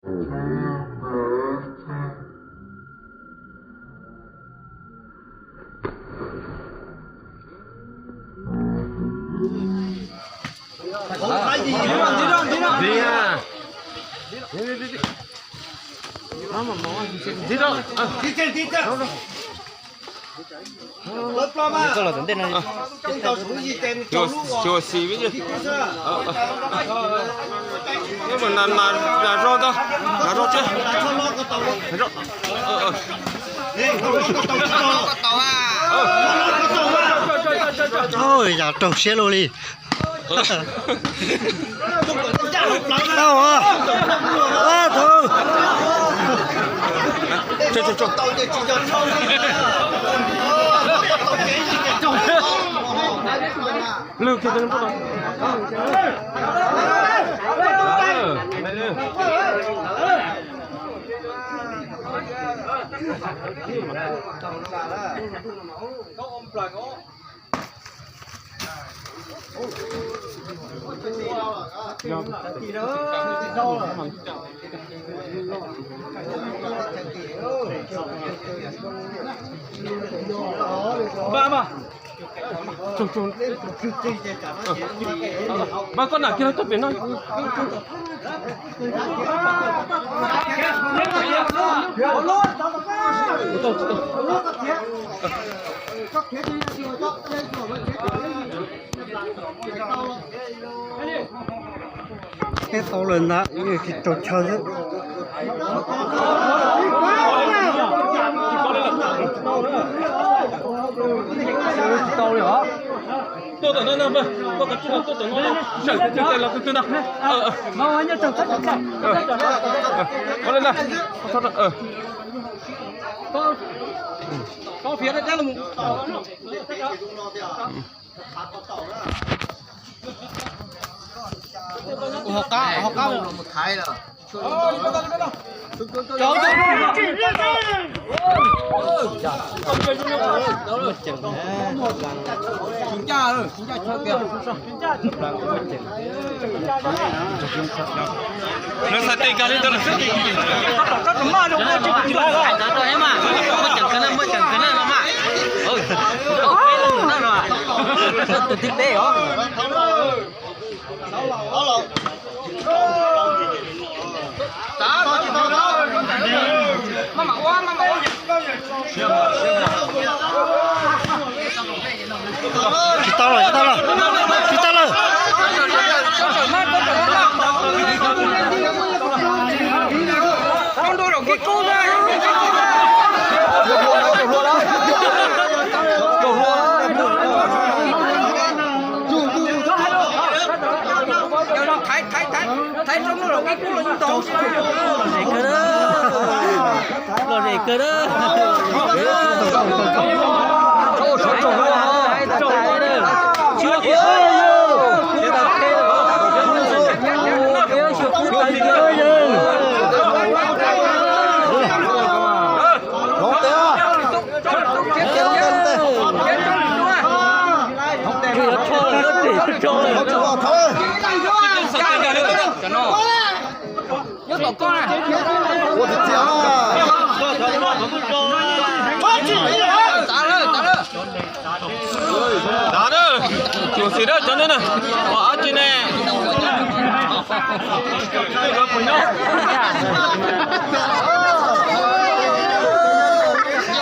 Xyuas xim, mas nas zog ntag, nas zog tsev. Yog raug siab luaj li. Tau, tau. Lwg kiag. Npaj, npaj. Npaj, koj nam kiag tuaj pem no. Teb tau lawm ntag, tsis tau chaw xwb. Tsis tau li os. Tuaj tom no, tuaj tom no, sawm tes los tus twg no. Ua li ntag. Hauv qab, hauv qab. Lawv txhais tes kag li ntawd lawm xwb. Muaj ceem kawg na, muaj ceem kawg na no mas. Tus tib peb os. Tsis tau lawm, tsis tau lawm, tsis tau lawm. Lom zem kawg na. Lom zem kawg na. Tsis ua qhov tau. Xyov kub tag kis. Hloov tes. Hloov tes, hloov tes. Yuav rho lawm, yuav rho lawm. Ua txiv txias. Tav na, tsuam xim na cov no na. Ua dab tsi ne?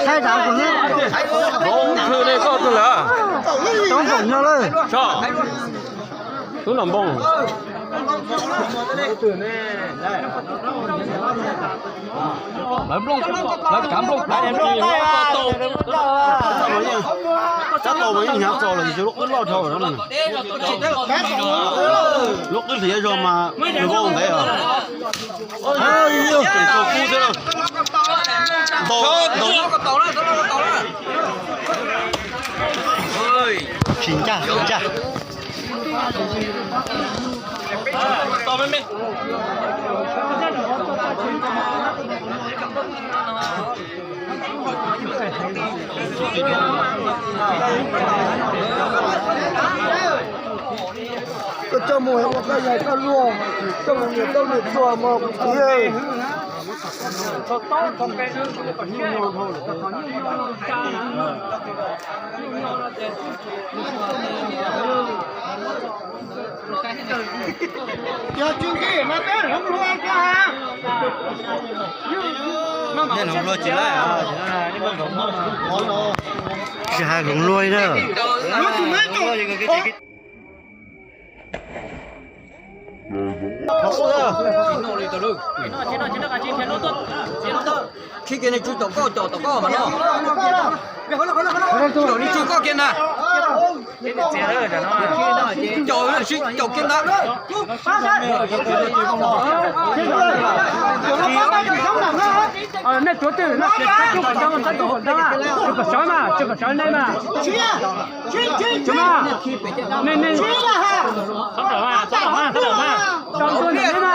Thaij dav koom ne. Hloov thwm ne, koj tug lawm. Toob koom no lawm. Tub Nom Npoo. Lawv nplooj, lawv kav nplooj. Tsab tau mas yeej hnyav txaus los yus lub qwb loj dhau lawm. Lub qwb hliav zog mas nws vau ntev os. Tsis ncaj, tsis ncaj. Koj Coj mus ua koj yawg koj luag, coj mus niam koj niam txuag mog kuv txiv. Yog tsis nqis mas peb hloov hlua ko ha. Nej hloov hlua tsis laib, tsis hais hloov hlua li na. Khib kiag nej tswv tom koj, tom koj mas no. Tom nej tswv koj kiag na. Caum sib caum kiag ntag. Nej tuav twg no, tsw kom sawv mas, tsw kom sawv nej mas. Tsw mas, nej nej, tau tuaj ntawm nej na.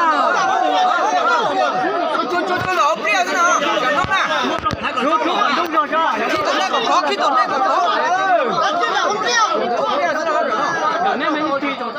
Khib tom nej kom khov, khib tom nej kom khov. Nej me ib tug.